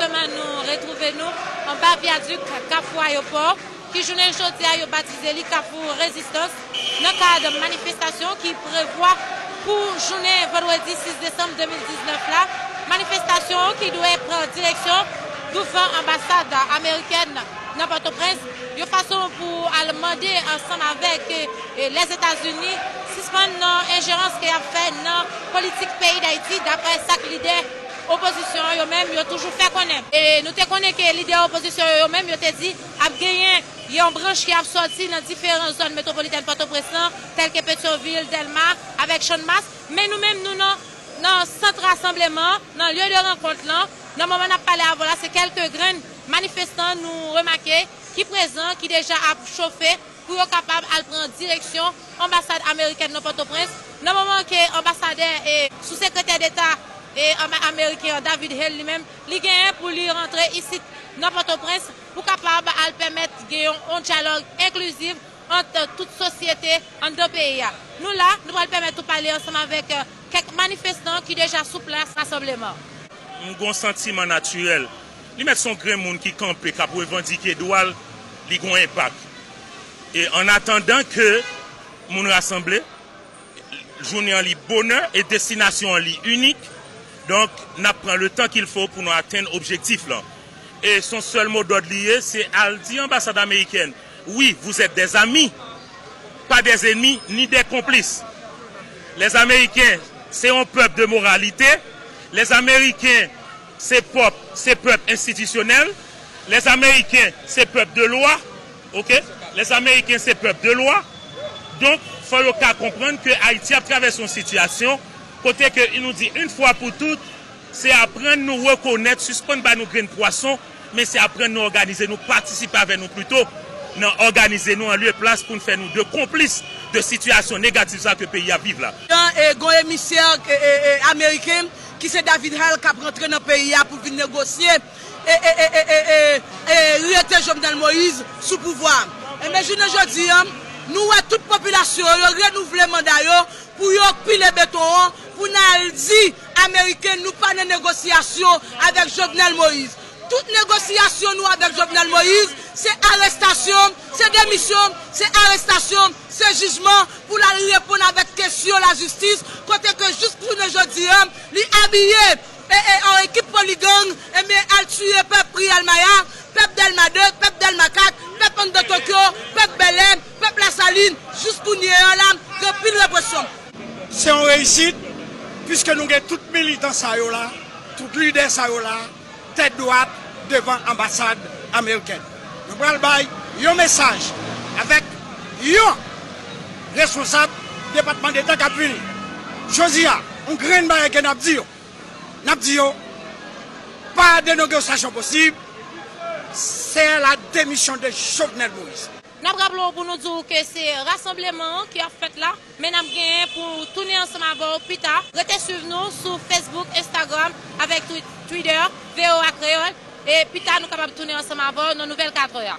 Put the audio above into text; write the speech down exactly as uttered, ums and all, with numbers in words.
Demen nou retwouve nou anba vyadik Kafou Ayopò, ki jounen jodi a yo batize li Kafou Rezistans, nan kad manifestasyon ki prevwa pou jounen vandredi sis desanm de mil diznèf la. Manifestasyon ki dwe pran direksyon douvan anbasad amerikèn nan Pòtoprens, yon fason pou al mande ansanm avèk, e, Lèzetazini sispann nan enjerans ke y ap fè nan politik peyi Dayiti, daprè sa k lidè opozisyon an yo menm yo toujou fè konnen. E nou te konnen ke lidè opozisyon yo, yo menm yo te di ap genyen yon branch ki ap sòti nan diferan zòn metwopolitèn Pòtoprens lan, tèlke Petyonvil, Dèlma, avèk Channmas. Men nou menm, nou nan, nan sant rasanbleman, nan lye de rankont lan, nan moman n ap pale avè w la, se kèlke grenn manifestan nou remake ki prezan, ki deja ap chofe pou yo kapab al pran direksyon anbasad amerikèn nan Pòtoprens, nan moman ke anbasadè e sou sekretè deta e anba-, ameriken an, David Hale, li menm, li genyen pou li rantre isit nan Pòtoprens pou kapab al pèmèt gen yon, yon dyalòg enklizif ant tout sosyete anndan peyi a. Nou la, nou pral pèmèt ou pale ansanm avèk, e, kèk manifestan ki deja sou plas rasanbleman. M gon santiman natirèl. Li mèt se yon grenn moun ki kanpe, k ap revandike dwa l, li gon enpak. E an atandan ke moun rasanble, jounen an li bonè e destinasyon an li inik. Donk, n ap pran le temps qu'il faut pou nou atenn objektif lan. E se yon sèl mo dòd li ye, se al di anbasad amerikèn, oui, vous êtes des amis, pas des ennemis, ni des complices. Les Américains, c'est un peuple de moralité. Les Américains, se pòp, se pèp enstitisyonèl. Les Américains, se pèp de lwa. Oke? Les Américains, se pèp de lwa. Donk, fò yo ka konprann ke Ayiti ap travèse yon sitiyasyon kote ke nou di, yon fwa pou tout, se aprann nou rekonèt, sispann ba nou grenn pwason, men se aprann nou òganize nou, patisipe avè nou pito nan òganize nou an lye plas pou n fè nou de konplis de sitiyasyon negatif sa ke peyi a viv la. Jan, e, gon emisè, e, e, e, ameriken ki se David Hale k ap rantre nan peyi a pou vin negosye e, e, e, e, e, e, e, rete Jovenel Moïse sou pouvwa a. Ebyen, jounen jodi a, nou wè tout popilasyon yo renouvle manda yo pou yo pile beton an, pou n al di ameriken nou pa nan negosyasyon avèk Jovenel Moïse. Tout negosyasyon nou avèk Jovenel Moïse, se arestasyon, se demisyon, se arestasyon, se jijman pou l al reponn avèk kesyon lajistis, kote ke jis jounen jodi a, li abiye e, e, an ekip poligang, ebyen, al tiye pèp Riyal Maya, pèp Dèlma de, pèp Dèlma kat, pèp Anndan Tokyo, pèp Bèlè, pèp Lasalin, jis kounye a la, gen anpil represyon. Se yon reyisit, piske nou gen tout militan sa yo la, tout lidè sa yo la, tèt dwat devan anbasad amerikèn. Nou pral bay yon mesaj avèk yon responsab Depatman Deta k ap vini. Jodi a, yon grenn bagay ke n ap di yo. N ap di yo, pa de negosyasyon posib, c'est la démission de Jovenel Moïse. N ap raple w pou nou di w ke se rasanbleman an ki ap fèt la, men n ap genyen pou tounen ansanm avè w pita. Rete swiv nou sou Facebook, Instagram, avèk Twi-, Twitter, V O A Kreyòl, e pita nou kapab tounen ansanm avè w nan nouvèl katrè a.